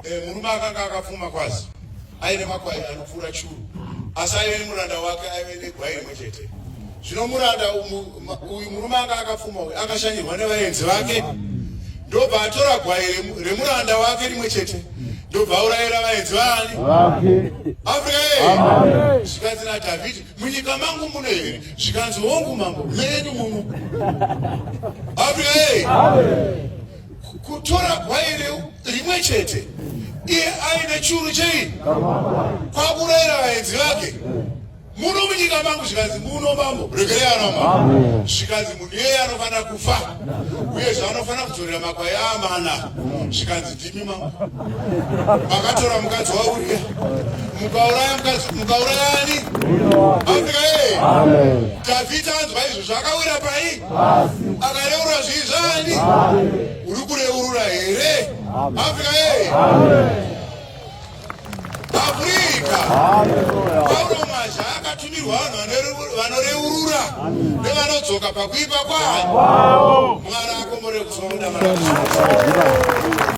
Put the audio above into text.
Eh, murume akanga akapfuma kwazi aine makwai anopfuura churu asi aive nemuranda wake aive negwai rimwe chete zvino muranda uyu murume anga akapfuma uyu akashanyirwa nevaenzi vake ndobva atora gwai remuranda wake rimwe chete ndobva aurayira vaenzi vaani afrika ye zvikanzi nadhavhidhi munyika mangu muno here zvikanzi hongu mambo menyu muno afrika ye kutora gwai rimwe chete iye aine churu chei kwakurayira vaenzi vake muno munyika mangu zvikanzi muno mambo regerei ana mambo zvikanzi munhu iyeye anofanira kufa uyezve anofanira kudzorera makwai amana zvikanzi ndimi mambo makatora mukadzi wauriya mukauraya mukadzi mukauraya ani afrika yeye dhavhidhi anzwa izvozvo akawira pai akareurura zvii zvani uri kureurura here afrika yeye Afrika Pauro Mwazha akatumirwa vanhu vanoreurura nevanodzoka pakuipa kwayo. Mwari akomborere kusoma mudamara.